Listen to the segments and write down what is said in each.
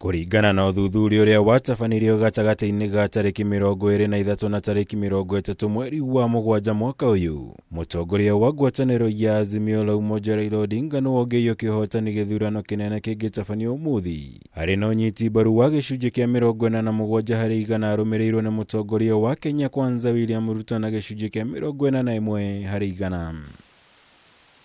Kũringana na ũthuthuria ũrĩa watabanirio gatagatĩ-inĩ ga tarĩki 23 na tarĩki 30 mweri wa mũgwanja mwaka ũyũ, mũtongoria wa ngwatanĩro ya Azimio la Umoja Raila Odinga nĩwe ũngĩiyũkia ũhotani gĩthurano kĩnene kĩngĩtabanio ũmũthĩ, arĩ na ũnyiti mbaru wa gĩcunjĩ kĩa 47 harĩ igana arũmĩrĩirwo nĩ mũtongoria wa Kenya Kwanza William Ruto na gĩcunjĩ kĩa 41 harĩ igana.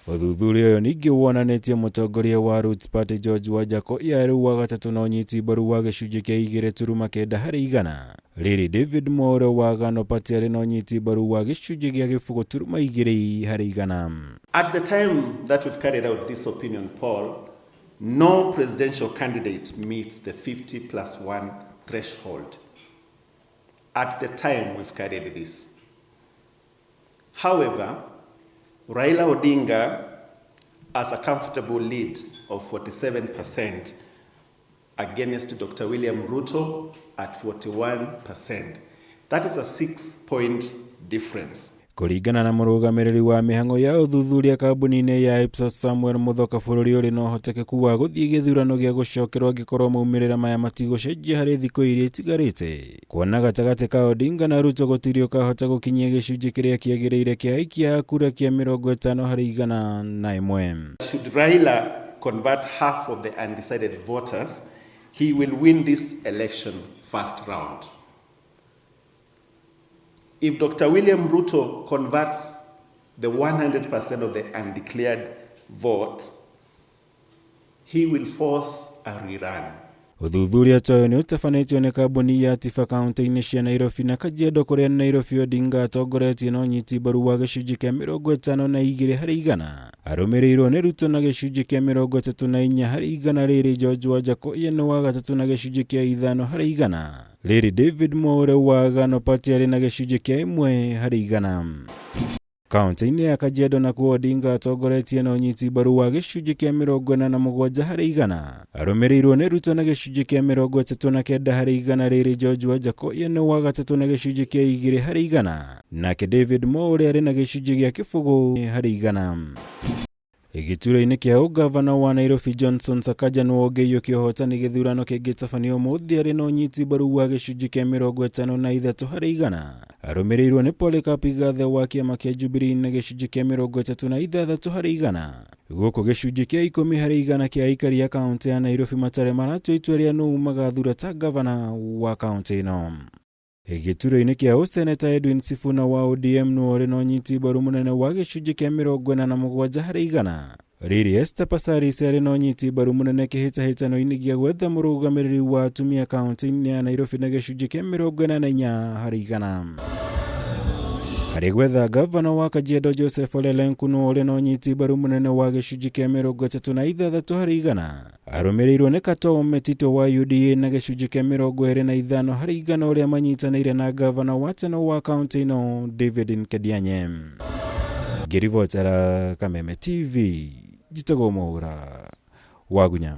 Ũthuthuria ũyũ ningĩ wonanĩtie mũtongoria wa Roots Party George Wajackoyah arĩ wa gatatũ na ũnyiti mbaru wa gĩcunjĩ kĩa 2.9 harĩ igana. Rĩrĩ David Mwaure wa Agano Party arĩ na ũnyiti mbaru wa gĩcunjĩ gĩa 0.2 harĩ igana. At the time that we've carried out this opinion poll, no presidential candidate meets the 50 plus 1 threshold. At the time we've carried this. However, Raila Odinga has a comfortable lead of 47% against Dr. William Ruto at 41%. That is a 6-point difference. Kũringana na mũrũgamĩrĩri wa mĩhang'o ya ũthuthuria kambuni-inĩ ya Ipsos Samuel Muthoka, bũrũri ũrĩ na ũhotekeku wa gũthiĩ gĩthurano gĩa gũcokerwo angĩkorwo maumĩrĩra maya matigũcenjia harĩ thikũ iria itigarĩte. Kuona gatagatĩ ka Odinga na Ruto gũtirĩ ũkahota gũkinyia gĩcunjĩ kĩrĩa kĩagĩrĩire kĩa aikia a kura kĩa 51%. Should Raila convert half of the undecided voters, he will win this election first round. If Dr. William Ruto converts the 100% of the undeclared votes, he will force a rerun. Ũthuthuria ta ũyũ nĩ ũtabanĩtio nĩ kambuni ya Tifa kaunti-inĩ cia Nairobi na Kajiado kũrĩa Nairobi Odinga atongoretie na ũnyiti mbaru wa gĩcunjĩ kĩa 52 harĩ igana, arũmĩrĩirwo nĩ Ruto na gĩcunjĩ kĩa 34 harĩ igana. Rĩrĩ George Wajackoyah nĩ wa gatatũ na gĩcunjĩ kĩa 5 harĩ igana. Rĩrĩ David Mwaure wa Agano Party arĩ na gĩcunjĩ kĩa 1 harĩ igana. Kaunti-inĩ ya Kajiado nakuo Odinga atongoretie na ũnyiti mbaru wa gĩcunjĩ kĩa 47 harĩ igana, arũmĩrĩirwo nĩ Ruto na gĩcunjĩ kĩa 39 harĩ igana. Rĩrĩ George Wajackoyah nĩ wa gatatũ na gĩcunjĩ kĩa 2 harĩ igana, nake David Mwaure arĩ na gĩcunjĩ gĩa 0 harĩ igana. Gĩturwa-inĩ kĩa ũgavana wa Nairobi Johnson Sakaja nĩwe ũngĩiyũkia ũhotani gĩthurano kĩngĩtabanio ũmũthĩ arĩ na ũnyiti mbaru wa gĩcunjĩ kĩa 53 harĩ igana, arũmĩrĩirwo nĩ Polycarp Igathe wa kĩama kĩa Jubilee na gĩcunjĩ kĩa 36 harĩ igana. Gũkũ gĩcunjĩ kĩa 10 harĩ igana kĩa aikari a kaunti ya Nairobi matarĩ maratua itua rĩa nũũ magathura ta gavana wa kaunti ĩno. Gĩturwa-inĩ kĩa ũseneta Edwin Sifuna wa ODM nĩwe ũrĩ na ũnyiti mbaru mũnene wa gĩcunjĩ kĩa 47 harĩ igana. Rĩrĩ Esther Passaris arĩ na ũnyiti mbaru mũnene kĩhĩtahĩtano-inĩ gĩa gwetha mũrũgamĩrĩri wa atumia kaunti-inĩ ya Nairobi na gĩcunjĩ kĩa 44 harĩ igana. Harĩ gwetha gavana wa Kajiado Joseph Ole Lenku nĩwe ũrĩ na ũnyiti mbaru mũnene wa gĩcunjĩ kĩa 36 harĩ igana. Arũmĩrĩirwo nĩ Katoo Metito wa UDA na gĩcunjĩ kĩa 25 harĩ igana ũrĩa manyitanĩire na gavana wa tene wa kaunti ĩno David Nkedianye. Ngĩribotera Kameme TV, njĩtagwo Mwaũra Wagunya.